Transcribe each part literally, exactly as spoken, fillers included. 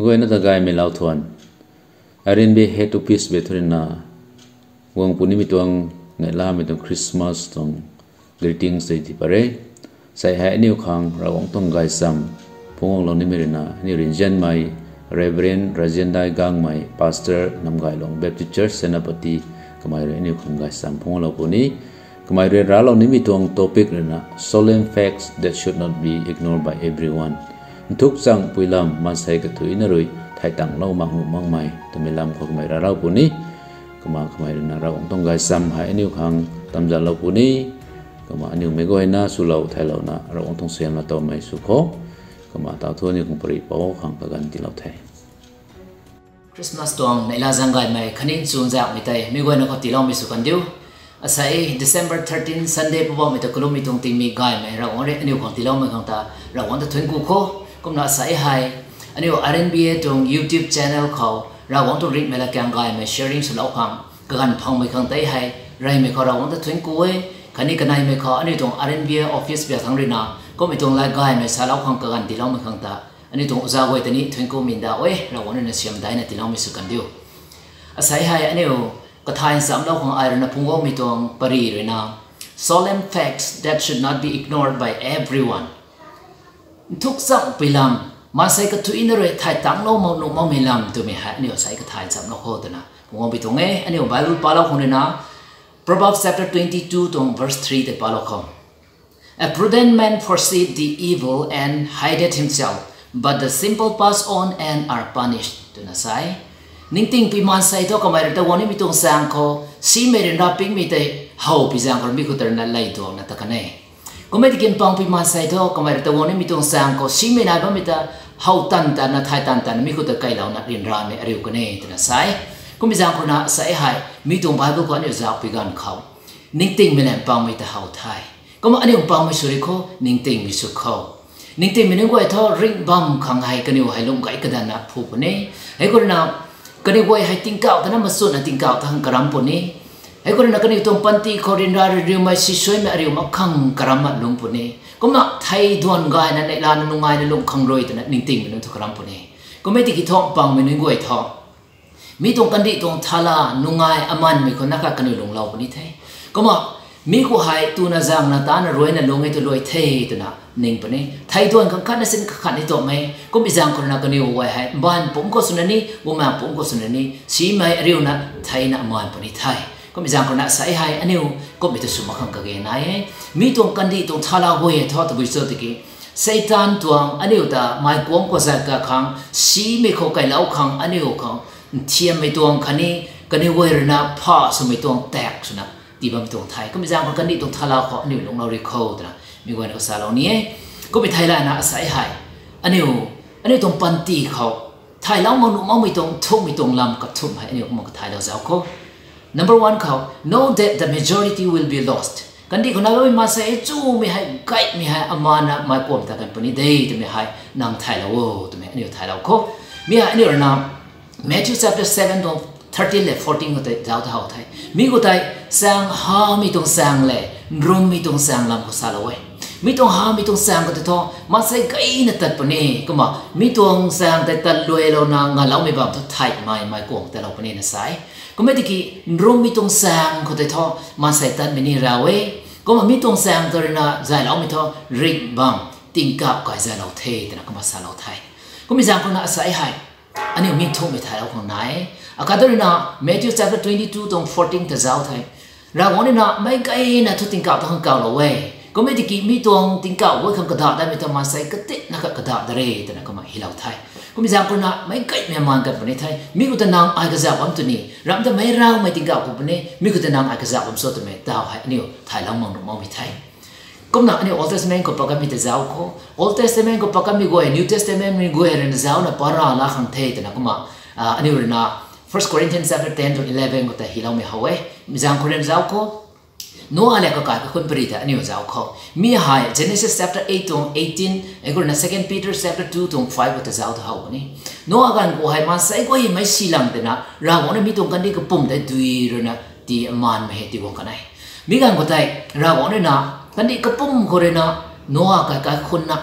Guayna ta gaymei lau thuan. Arin bi head office bi thu rina, guang punimei tuang, neihlamei tuang Christmas tuang greetings tei ti pare. Sei hei aniu khang Ravguangc tuang gaychamv phungc guanglou nimei rina, aniu rinzanmei Reverend Rajiandai Gangmei, Pastor Namgaylong Baptist Church, Senapati, kamei rui aniu khang gaychamv phungc guanglou puni. Kamei rui raclou nimei tuang topic rui na, solemn facts that should not be ignored by everyone. Nthuk chang puilam, maansei kathuicna rui thai tanglou mak nuh makmei twmei lam khou kamei raclou puni. Kumna kamei rui na Ravguangc tuang gaychamv hei aniu khang tamzalou puni. Kumna aniu meic guayna swlou theilouna Ravguangc tuang suaihiamna tawmei sw kho. Kumna tau thu aniu khang pary pou khang kaganv tiilou the. Christmas tuang neihla zaeng gaymei khatni chuzaenghmei tei meic guayna khou tiiloumei sw kan diu. Asei December thirteen Sunday Poubauhmei ta kalummei tuang tingmik gaymei Ravguangc rui aniu khang tiiloumei khang ta Ravguangc ta thuanc ku kho. Kumna asei hei aniu R N B A tuang YouTube channel khou Ravguangc tuang ringhmei latkaeng gaymei sharing swlou khang kaganv phangmei khang tei hei, reymei khou Ravguangc ta thuanc ku e. Khatni kaneimei khou aniu tuang R N B A office biak thangc rui na kummei tuang lat gaymei salou khang kaganv tiiloumei khang ta aniu tuang oja guay ta ni thuanc ku mei ndauh e. Ravguangc rui na siam daina tiiloumei sw kan diu. Asei hei aniu kathay nchamlou khang ai rui na phungc guangmei tuang pary rui na, solemn facts that should not be ignored by everyone. Nthuk chang puilam, maansei kathuicna rui thai tanglou mak nuh makmei lam twmei hei aniu asei kathay nchamlou kho twna phungc guangmei tuang e. Aniu Bible palou khang rui na, Proverbs chapter twenty-two tuang verse three tei palou khou, A prudent man foreseeth the evil and hideth himself, but the simple pass on and are punished, twna sa e. Ningtingpui maansei thu kamei rui ta guang nimei tuang chaeng khou simei ryanra pingmei tei howpui zaeng khou mi khou ta rui na lay duangna ta kan e. Kummei tiki mpangpui maansei thu kamei rui ta guang nimei tuang chaeng khou simei nai bammei ta how tan tanna, thay tan tanna mi khou ta kailouna ryanramei ariu kan e twna sa e. Kummei zaeng khou rui na asei hei mi tuang Bible khou aniu zaucpui ganv khou ningtingmei lev mpangmei ta how the. Kumna aniu mpangmei sw ri kho, ningtingmei sw kho. Ningtingmei nunc guay thu ringh bam khang hei kaniw hei lung gay kadanna phu puni. Hei khou rui na kaniw guay hei tingkauh tana machunna tingkauh ta khang karam puni. Hei khou rui na kaniw tuang panty khou ryanra ryanriumei sisuaimei ariu mak khang karamna lung puni. Kumna thei duan gayna neihlana nungaina lung khang rui twna ningtingmei nunc thu karam puni. Kummei tiki thu mpangmei nunc guay thu mi tuang kandih tuang thala nungai amanmei khou na khat kaniw lunglou puni the. Kumna mi khou hei tuna zangna tana ruina lung e tu luai the twna ning puni. Thei duan khang khatna sin kakhat ni tuangmei. Kummei zaeng khou rui na kaniw guay hei mbaanv pumc khou swna ni, bumaeng pumc khou swna ni simei ariuna theina aman puni the. Kummei zaeng khou rui na asei hei aniu kummei ta sw mak khang kage nai e. Mi tuang kandih tuang thala guay e thu tabui cho tiki Seitaan tuang aniu ta meic kuang khou zat kakhang simei khou kailou khang aniu khang nthiammei tuang khatni kaniw guay rui na pha swmei tuang tak swna tii bammei tuang the. Kummei zaeng khou kandih tuang thala khou aniu lungclou ri kho twna mi guayna khou salou ni e. Kummei theilayna asei hei aniu, aniu tuang panty khou thaylou mak nuh makmei tuang nthukmei tuang lam kathumh hei aniu kumna kathaylou zauc kho. Number one khou, know that the majority will be lost. Kandih khou nai bammei maansei e chumei hei, gaymei hei amana meic kuam ta kan puni de twmei hei nang thaylou o twmei aniu thaylou kho. Mi hei aniu rui na Matthew chapter seven tuang thirteen le fourteen khou tei zauc ta how the. Mi khou tei chaeng hamei tuang chaeng le nrummei tuang chaeng lam khou salou e. Mi tuang hamei tuang chaeng khou tei thu maansei gayna tat puni. Kumna mi tuang chaeng tei tat luailouna ngaloumei bam thu theihmei meic kuam talou puni na sa e. Kummei tiki nrummei tuang chaeng khou tei thu maansei tatmei ni raw e. Kumna mi tuang chaeng ta rui na zayloumei thu ringh bam tingkauh kai zaylou the twna kumna salou the. Kummei zaeng khou na asei hei aniu mi nthukmei thaylou khang nai e. Akhat rui na Matthew chapter twenty-two tuang fourteen ta zauc the. Ravguangc rui na meic gayna thu tingkauh ta khang kaulou e. Kummei tiki mi tuang tingkauh guay khang kadah datmei ta maansei katitna khat kadah dat re twna kumna hylou the. Kummei zaeng khou na meic gaymei aman kan puni the. Mi khou ta nang ai kazauh bam tw ni, ramh ta meic rawmei tingkauh khou puni, mi khou ta nang ai kazauh bam cho twmei taw hei aniu thaylou mak nuh makmei the. Kumna aniu Old Testament khou pakanmei ta zauc kho. Old Testament khou pakanmei guay New Testament mei guay rui na zaucna para la khang the twna kumna aniu rui na First Corinthians chapter ten tuang eleven khou ta hyloumei how e. Mi zaeng khou rui na zauc kho. Noa le kakai kakhun pary ta aniu zauc kho. Mi hei Genesis chapter eight tuang eighteen, hei khou rui na Second Peter chapter two tuang five khou ta zauc ta how puni. Noa ganv khou hei maansei guaymei si lang twna Ravguangc rui mi tuang kandih kapwm tei dui rui na tii amanmei hei tii guang kan e. Mi ganv khou tei Ravguangc rui na kandih kapwm khou rui na Noa kai kaikhunc na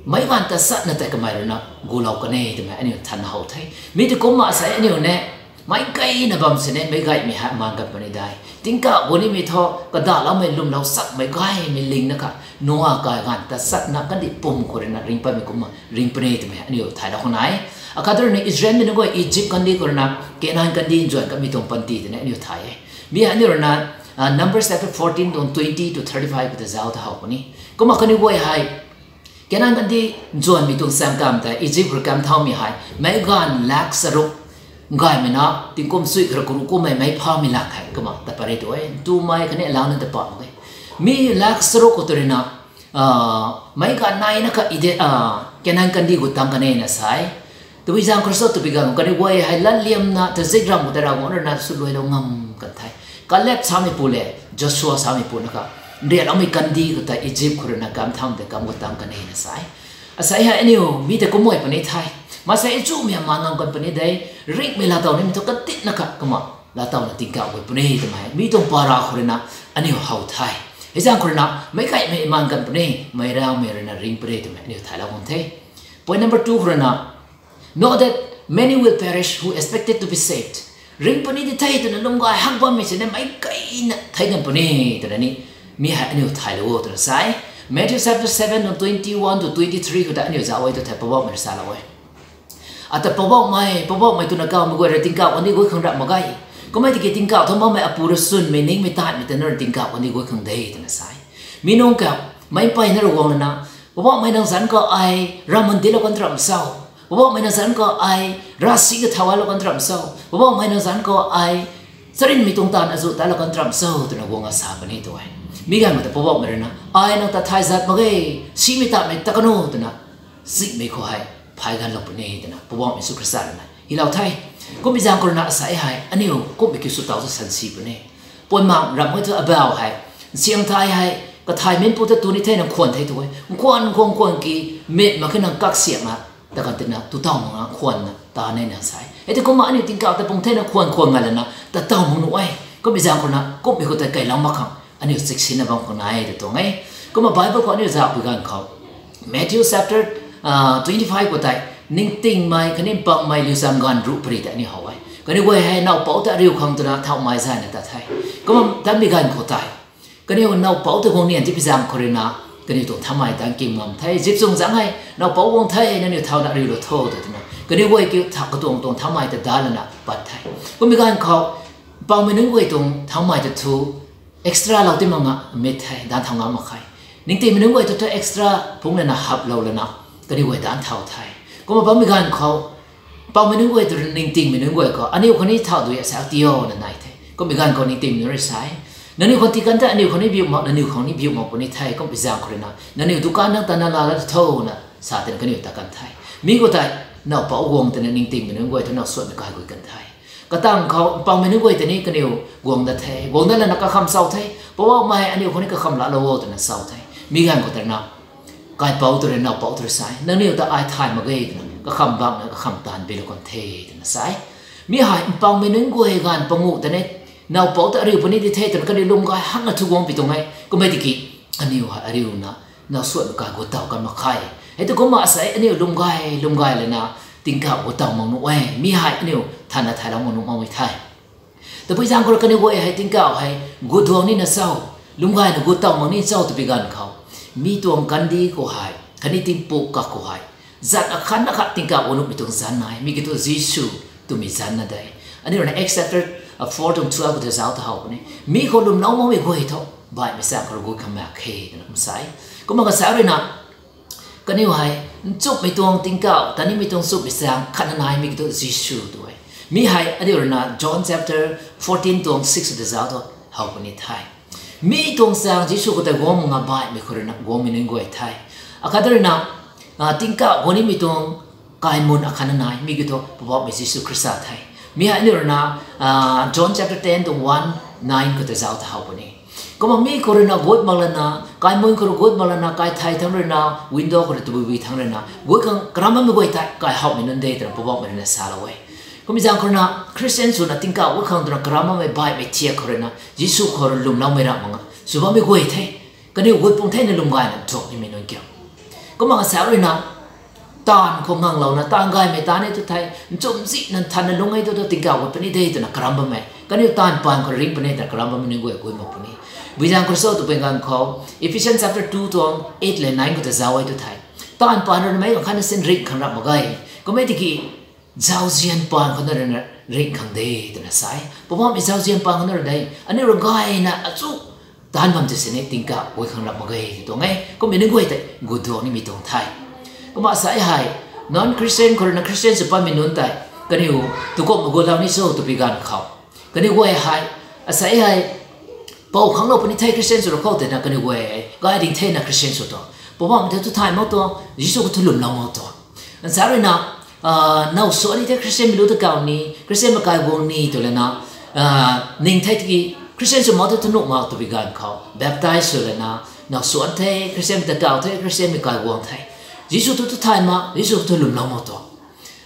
meic ganv ta satna tei kamei ruina gulou kan e twmei aniu than how the. Mi tei kumna sei aniu ne, meic gayna bam sini meic gaymei hei maan kan puni de. Tingkauh gunimei thu kadaloumei lwmlou sakmei gaymei lingna kha Noa kai ganv ta satna kandih pum khou ruina ringpatmei kumna ring puni twmei aniu thaylou khou nai. Akhat ruina Israelmei nunc guay Egypt kandih khou ruina Canaan kandih nzuan kamei tuang panty twna aniu thay e. Mi hei aniu ruina Numbers chapter fourteen tuang twenty to thirty-five khou ta zauc ta how puni. Kumna kaniw guay hei Canaan kandih nzuanmei tuang saengkam tei Egypt khou rui kam thaumei hei meic ganv lak charuk gaymei na tingkum sui khara karuh kummei meic phaumei lak hei kumna ta pat ri tu e. Ntumei khatni alau nunc ta pat mak e. Mi lak charuk khou tw ruina meic ganv naina kha Canaan kandih gut tang kan e na sa e. Tabui zaeng khou rui cho twpui ganv kaniw guay hei latliamna tazikramh khou tei Ravguangc ruina swluailou ngam kan the. Kaleb sameipu le Joshua sameipu na kha nriatloumei kandih khou tei Egypt khou ruina kam tham tei kam gut tang kan e na sa e. Asei hei aniu mi tei kumna puni the. Maansei nchumei maan ngam kan puni de. Ringhmei laatow nimei thu katitna kha kumna laatowna tingkauh guay puni twmei mi tuang para khou ruina aniu how the. Hei zaeng khou ruina meic gaymei maan kan puni, meic raumei ruina ring puni twmei aniu thaylou kan the. Point number two khou ruina, Know that many will perish who expected to be saved. Ring puni di the twna lwm gay hak bammei sini meic gayna thei kan puni twna ni mi hei aniu thaylou o twna sa e. Matthew chapter seven twenty-one to twenty-three khou ta aniu zauc e tu thei Poubauhmei rui salou e. Ata Poubauhmei, Poubauhmei twna kawmei guay rui tingkauh kandih gut khang rap mak ge. Kummei tiki tingkauh thu bammei apu rui swnmei ningmei taimei ta na rui tingkauh kandih gut khang de twna sa e. Mi nunc kha meic mpeyna rui guang lana, Poubauhmei nang zanc khou ai ravman dinclou kan tram cho? Poubauhmei nang zanc khou ai ravsic kathau ailou kan tram cho? Poubauhmei nang zanc khou ai charynmei tuang taanv azuh talou kan tram cho twna guang a sa puni tu e. Mi ganv khou ta Poubauhmei ruina ai nang ta thay zat mak ge, simei tatmei tat kan o twna zihmei khou hei phay ganlou puni twna Poubauhmei Jisu Khrista ruina hylou the. Kummei zaeng khou ruina asei hei aniu kummei kiu sw taw ta sansi puni. Puanmang ramh e thu abau hei nsiang thay hei kathay minpu ta tu ni thena khwan the tu e. Nkhwan khwan khwan ki mit mak khe nang kaksiakna ta kan tina tu taw mak na khwanna ta nina sa e. Hei tei kumna aniu tingkauh ta pung thena khwan khwan nga lana ta taw mak nuh e. Kummei zaeng khou ruina kummei khou tei kailou mak khang aniu chiksinna bam khou nai ta tuang e. Kumna Bible khou aniu zauc pui ganv khou Matthew chapter twenty-five khou tei ningtingmei khatni mpangmei liuzam ganv ruh pary tei aniu how e. Kaniw guay hei nowpouc ta ariu khang twna thaumei zayna tat the. Kumna tanmei ganv khou tei kaniw nowpouc ta guang nian tipui zaeng khou ruina kaniw tuang thaumei tan kim ngam the. Zipchung zaeng hei nowpouc guang the, nangniw thauna ariulou tho ta twna kaniw guay kiu tha katuang tuang thaumei ta da lana pat the. Kummei ganv khou mpangmei nunc guay tuang thaumei ta thu extra lou ti mak nga mit the, daanc thau ngam mak khe. Ningtingmei nunc guay ta thu extra phungc lana haplou lana kaniw guay daanc thau the. Kumna bammei ganv khou mpangmei nunc guay ta ningtingmei nunc guay khou aniu khou ni thau dui asa tiona nai the. Kummei ganv khou ningtingmei nunc rui sa e, nangniw khou tii kan the, aniu khou ni biu mak, nangniw khou ni biu mak puni the. Kumpui zaeng khou ruina nangniw dukan nang tana laa la thouna sa tina kaniw ta kan the. Mi khou tei nowpouc guang tina ningtingmei nunc guay thu now suatna kai guay kan the. Katang khou mpangmei nunc guay ta ni kaniw guang dat the, guang dat lana kakham sau the. Poubauhmei, aniu khou ni kakham laalou o twna sau the. Mi ganv khou tei na kaipouc ta rui nowpouc ta rui sa e, nangniw ta ai thay mak ge twna kakham bakna kakham taanv bilou kan the twna sa e. Mi hei mpangmei nunc guay ganv panguh ta ni nowpouc ta ariu puni di the twna kaniw lwm gay hakna thu guang pi tuang e. Kummei tiki aniw hei ariuna now suatna kai gut taw kan mak khe. Hei tu kumna asei aniu lwm gay lwm gay lana tingkauh gut taw mak nuh e. Mi hei aniu thanna thaylou mak nuh makmei the. Tabui zaeng khou rui kaniw guay hei tingkauh hei gut duang nina cho, lwm gayna gut taw mak ni cho twpui ganv khou mi tuang kandih khou hei khatni tingpuk kak khou hei zat akhatna khat tingkauh gut nuhmei tuang zanc nai, mi kiu thu Jisu twmei zanc na de. Aniu ruina Acts chapter four tuang twelve khou ta zauc ta how puni. Mi khou lwmlou makmei guay thu baihmei chaeng khou rui gut khang mak khe twna kum sa e. Kumna kasa ruina kaniw hei nchumhmei tuang tingkauh ta nimei tuang nchumhmei chaeng khatna nai, mi kiu thu Jisu tu e. Mi hei aniu ruina John chapter fourteen tuang six ta zauc ta how puni the. Mi tuang chaeng Jisu khou tei guang mak nga baihmei khou ruina guangmei nunc guay the. Akhat ruina tingkauh gut nimei tuang kaimun akhatna nai, mi kiu thu Poubauhmei Jisu Khrista the. Mi hei aniu ruina John chapter ten tuang one, nine khou ta zauc ta how puni. Kumna mi khou ruina gut mak lana, kaimun khou rui gut mak lana, kaithei thangc ruina, window khou rui tabui bui thangc ruina gut khang karam bammei guay tei kaihowmei nunc de twna Poubauhmei ruina salou e. Kummei zaeng khou ruina Christian swna tingkauh gut khang twna karam bammei baihmei thiak khou ruina Jisu khou rui lwmloumei ramh mak nga sw bammei guay the. Kaniw gut pung thena lwm gayna duak nimei nunc kiu Kumna sa ruina, taanv khou nganglouna, taanv gaymei taanv e tu thei, nchumhzihna nthanna lung e tu thu tingkauh gut puni de twna karam bammei. Kaniw taanv paan khou ringc puni twna karam bammei nunc guay gut mak puni. Bui zaeng khou cho twpui ganv khou, Ephesians chapter two tuang eight le nine khou ta zauc e tu thei, taanv paan rui na meic ganv khatna sin ringc khang rap mak ge. Kummei tiki, zauzian paan khou na rui na ringc khang de twna sa e. Poubauhmei zauzian paan khou na rui de, aniu rui gayna achu taanv bam tei sini tingkauh gut khang rap mak ge tw tuang e. Kummei nunc guay tei gut duang nimei tuang the. Kumna sa hei, non-Christian khou rui na Christian sw patmei nunc tei, kaniw tu kumhmei gutlou ni cho twpui ganv khou, kaniw guay hei, asei hei, pou khanglou puni the Christian sw ra khou twna kaniw guay hei gay ding thena Christian sw tuang. Poubauhmei tei tu thay mak tuang, Jisu khou thu lwmlou mak tuang. Nsa ruina, now sw ni the Christian mei lu ta kau ni, Christian mei kai guang ni tw lana, ning the tiki Christian sw mak tu thu nuh mak twpui ganv khou baptize sw lana, now sw the Christian mei ta kau the, Christian mei kai guang the. Jisu tu tu thay mak, Jisu khou thu lwmlou mak tuang.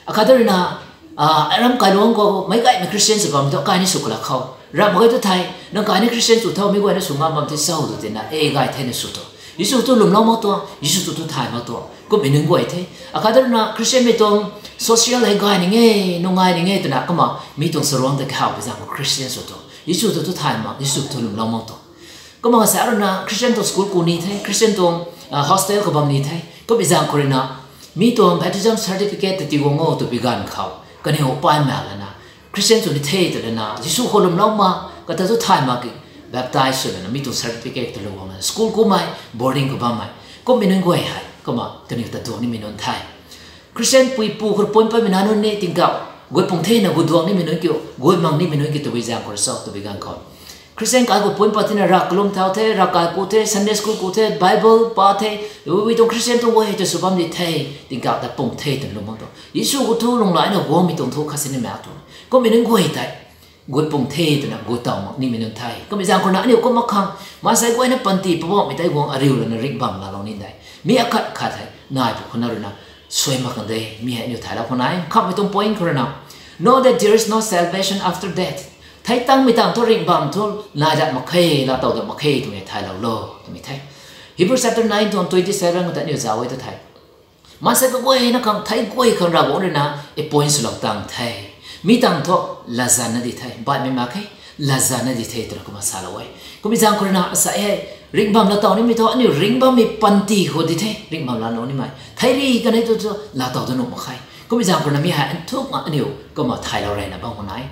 Akhat ruina, aram kailuangc khou meic gaymei Christian sw bam thu kai ni sw kala khou, rap mak ge tu thei, nang kai ni Christian sw tho, meic guayna sw ngam bam the cho tw tina e gay thena sw tuang. Jisu tu lwmlou mak tuang, Jisu tu tu thay mak tuang. Kummei nunc guay the. Akhat ruina Christian mei tuang social hei gay ning e, nung gay ning e twna kumna mi tuang saruangc ta kahawpui zaeng khou Christian sw tuang. Jisu tu tu thay mak, Jisu tu lwmlou mak tuang. Kumna sa ruina Christian tuang school ku ni the, Christian tuang hostel khou bam ni the. Kummei zaeng khou ruina, mi tuang baptism certificate ta tii guang o twpui ganv khou, kaniw pay mak lana, Christian sw ni the tw lana, Jisu khou lwmlou mak, kata tu thay mak ki, baptize sw lana, mi tuang certificate ta lou guang lana, school kumei, boarding khou bammei. Kummei nunc guay hei, kumna kaniw ta duang nimei nunc the. Christian puipu khou puan patmei na nunc ni tingkauh gut pung thena gut duang nimei nunc kiu, gut mang nimei nunc kiu twpui zaeng khou rui cho twpui ganv khou, Christian kai khou puan pat thena ravkai kalum thau the, ravkai ku the, Sunday school ku the, Bible pa the, wi tuang Christian tuang guay ta sw bam di the, tingkauh ta pung the twna lwm bam tuang. Jisu khou thu lunghlaicna guangmei tuang thu khat sini mak tuang. Kummei nunc guay tei gut pung the twna gut taw mak nimei nunc the. Kummei zaeng khou na aniu kumna khang, maansei guayna panty Poubauhmei tei guang ariu lana ringh bam laalou ni de. Mi akhat khat hei nai pu khou na ruina, suai mak kan de, mi hei aniu thaylou khou nai. Khamhmei tuang point khou ruina, know that there is no salvation after death. Thei tangmei tang thu ringh bam thu nai dat mak khe, laatow dat mak khe twmei thaylou lo twmei the. Hebrews chapter nine tuang twenty seven khou ta aniu zauc e tu thei, maansei kaguayna khang thei guay khang Ravguangc ruina appoint swlou tang the. Mi tang thu latzanna di the, baihmei mak khe, latzanna di the twna kumna salou e. Kummei zaeng khou ruina asei hei, ringh bam laatow nimei thu aniu ringh bammei panty khou di the, ringh bam laalou nimei. Theiri kanei tu thu laatow dat nuh mak khe. Kummei zaeng khou ruina mi hei nthukna aniu kumna thaylou reyna bam khou nai.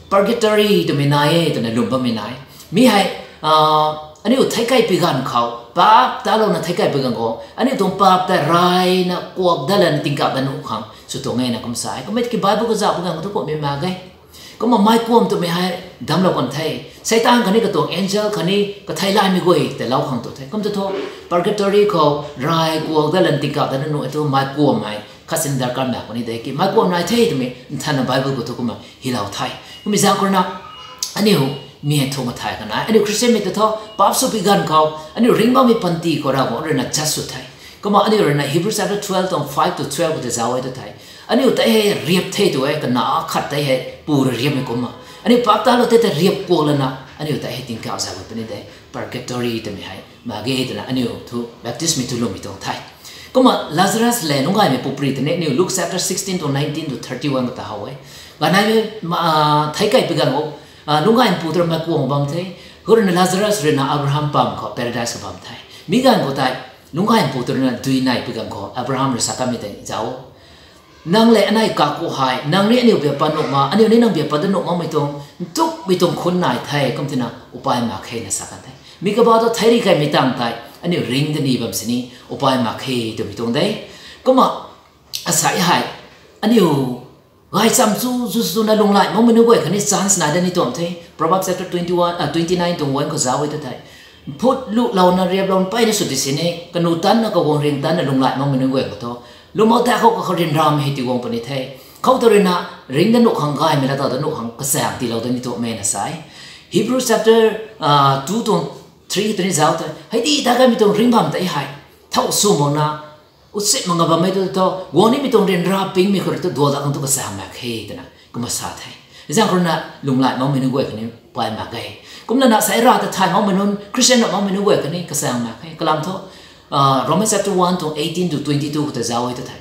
Purgatory twmei nai e twna lwm bammei nai. Mi hei, aniu theikei pui ganv khou, paap talouna theikei pui ganv khou, aniu tuang paap tei reyna kuak dat lana tingkauh dat nuh khang sw tuang e na kumna sa e. Kummei tiki Bible khou zauc pui ganv khou thu kummei mak ge. Kumna meic kuam twmei hei damclou kan the. Seitaan khatni katuang angel khatni katheilaymei guay tei lou khang tu the. Kumna thu, purgatory khou rey kuak dat lana tingkauh dat nuh e thu meic kuam hei khat sini darkar mak puni de ki, meic kuam nai the twmei nthanna Bible khou thu kumna hylou the. Kummei zaeng khou ruina, aniu mi hei thu ma thay kan e. Aniu Christian mei ta thu, paap sw pui ganv khou, aniu ringh bammei panty khou Ravguangc ruina judge sw the. Kumna aniu ruina Hebrews chapter twelve tuang five to twelve khou ta zauc e tu thei, aniu tei hei riap the tu e, kana khat tei hei pu rui riapmei kumna, aniu paap talou tei tei riap kuak lana, aniu tei hei tingkauh zauc gut puni de, purgatory twmei hei mak ge twna aniu thu Baptist mei thu lwmmei tuang the. Kumna Lazarus le lungcgaymei pupri tei ni aniu Luke chapter sixteen tuang nineteen to thirty-one khou ta how e. Kanei, theikei pui ganv khou, lungcgaymeipu tei rui meic kuam bam the. Khou ruina Lazarus ruina Abraham pam khou paradise khou bam the. Mi ganv khou tei, lungcgaymeipu tei ruina dui nei pui ganv khou Abraham rui sa kanmei tei zauc, nang le anei kaku hei, nang ni aniu biak pat nuh mak, aniu ni nang biak pat dat nuh makmei tuang nthukmei tuang khun nai the, kum tina upai mak khe na sa kan the. Mi kabah thu theiri kaimei tang tei aniu ringh da ni bam sini upai mak khe twmei tuang de. Kumna asei hei, aniu gaychamv chu chu chuna lunghlaic makmei nunc guay khatni chance nai dat ni tuang the. Proverbs chapter twenty-one, twenty-nine tuang one khou zauc e tu thei, phut luhlouna riaplouna mpeyna sw di sini, kanu tanna kaguang ring tanna lunghlaic makmei nunc guay khou thu, lwm mak tei khou kakhou ryanramei hei tii guang puni the. Khou tu ruina, ringh dat nuh khang gaymei laatow dat nuh khang kachaeng tiilou dat ni tuang e na sa e. Hebrews chapter two tuang three tei ni zauc the. Hei di ta kaimei tuang ringh bam tei hei, thow sw makna, usit mak nga bammei tu thu, guang nimei tuang ryanra pingmei khou rui tu dual dat khang thu kachaeng mak khe twna kumna sa the. Zaeng khou ruina lunghlaic makmei nunc guay khatni upai mak ge. Kumlana sei rav ta thay makmei nunc, Christian ra makmei nunc guay khatni kachaeng mak khe. Kalam thu, Romans chapter one tuang eighteen to twenty two khou ta zauc e tu the.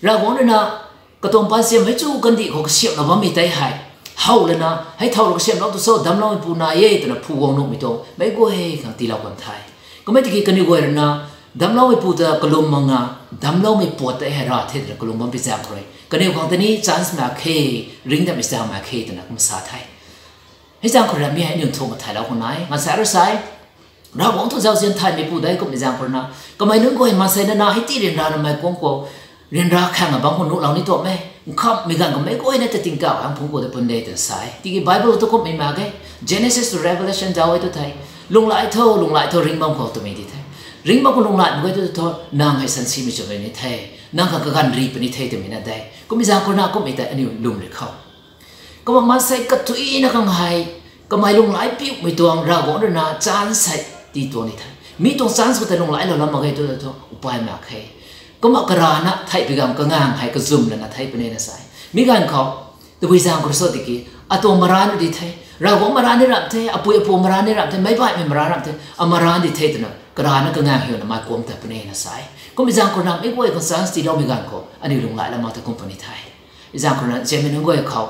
Ravguangc rui na katuang paansiam mei chu kandih khou kasiamhlou bammei tei hei how lana, hei thow rui kasiamhlou tu cho, damcloumeipu nai e twna phu guang nuhmei tuang meic guay khang tiilou kan the. Kummei tiki kaniw guay rui na damcloumeipu ta kalum mak na, damcloumei puat tei hei rav the twna kalum bam pi zaeng khou rui kaniw khang tei ni chance mak khe, ringcdamhmei zaeng mak khe twna kum sa the. Hei zaeng khou rui mi hei aniu nthuk ma thaylou khou nai, nga sa ra sai, Ravguangc thu zauzian thaymeipu dei kummei zaeng khou rui na, kamei nunc guay maansei na na hei ti ryanra namei kuang khou, ryanra khang a bang khou nuhlou ni tuang e, nkhamhmei ganv khou meic guayna ta tingkauh hang phungc khou ta pun de twna sa e. Tiki Bible tu kummei mak ge, Genesis to Revelation zauc e tu the, lunghlaic tho, lunghlaic tho, ringc bam khou twmei di the. Ringc bam khou lunghlaic mak ge tu thu, nang hei sansimei chwmei ni the, nang khang kaganv ri puni the twmei na de. Kummei zaeng khou rui na kummei tei aniu lwm ri khou Kumna maansei kathuicna khang hei, kamei lunghlaic piumei tuang Ravguangc rui na chance hei tii tuang ni the. Mi tuang chance khou tei lunghlaic lou lam mak ge tu thu upai mak khe. Kumna karana theihpui ganv kangang hei kazum lana thei puni na sa e. Mi ganv khou, tabui zaeng khou rui sa tiki, atuang maran di the, Ravguangc maran ni ramh the, apui apu maran ni ramh the, meic baihmei maran ramh the, amaran di the twna karana kangang hiuna mei kuam ta puni na sa e. Kummei zaeng khou rui na mi guay khang chance tiiloumei ganv khou aniu lunghlaic lam mak ta kum puni the. Zaeng khou rui na ziammei nunc guay khou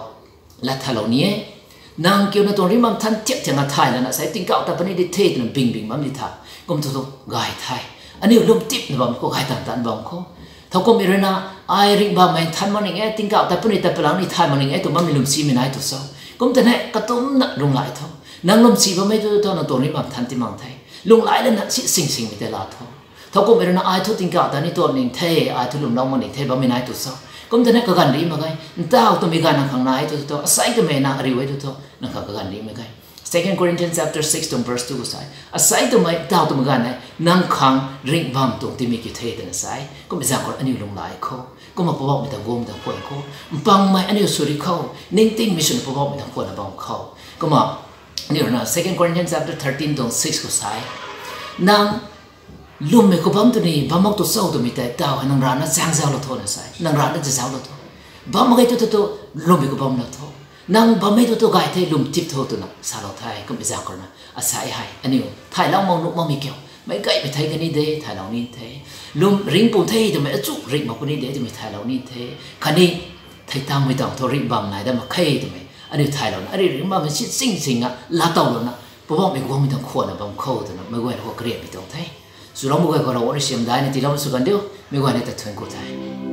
lat thalou ni e. Nang kiu na tuang ringc bam than thiak thiak na thay lana sei tingkauh ta puni di the twna bingbing bam di tha. Kum thu thu gay the. Aniu lwm tipna bam khou, gay tan tan bam khou. Thowkumhmei rui na, ai ringc bammei than mak ning e, tingkauh ta puni ta palang ni thay mak ning e tw bammei lwmsimei nai tu cho. Kum tei ne katumna lunghlaic tho. Nang lwmsi bammei tu thu nang tuang ringc bam than ti mang the. Lunghlaic lana si sing singmei tei la tho. Thowkumhmei rui na ai thu tingkauh ta ni tuang ning the, ai thu lwmlou mak ning the bammei nai tu cho. Kum tei ne kaganv ri mak ge, ntaw twmei ganv nang khang nai tu thu, asei twmei nang ariu e tu thu, nang khang kaganv ri mak ge. Second Corinthians chapter six tuang verse two khou sa e, asei twmei, ntaw twmei ganv e, nang khang ringc bam tuang timei kiu the twna sa e. Kummei zaeng khou rui aniu lunghlaic khou, kumna Poubauhmei ta guangmei ta khwan khou, mpangmei aniu sw ri khou, ningtingmei swna Poubauhmei ta khwanna bam khou. Kumna aniu rui na Second Corinthians chapter thirteen tuang six khou sa e, nang lwmmei khou bam tu ni, bam mak tu cho twmei tei, ntaw hei nang rana zaeng zauclou tho na sa e, nang rana zaeng zauclou tho. Bam mak ge tu thu thu, lwmmei khou bamlou tho. Nang bammei tu thu gay the, lwm tip tho twna salou the, kummei zaeng khou rui na. Asei hei aniu thaylou mak nuh makmei kiu, meic gaymei thei kani de thaylou ni the. Lwm ringc pun the twmei achu ringc mak puni de twmei thaylou ni the. Khatni thei tangmei tang thu ringc bam nai dat mak khe twmei aniu thaylouna, ariu ringc bammei si sing sing a laatowlouna, Poubauhmei guangmei tuang khwanna bam khou twna meic guayna khou kariammei tuang the. Swloumei guay khou Ravguangc rui siam daina tiiloumei sw kan diu, meic guayna ta thuanc ku the.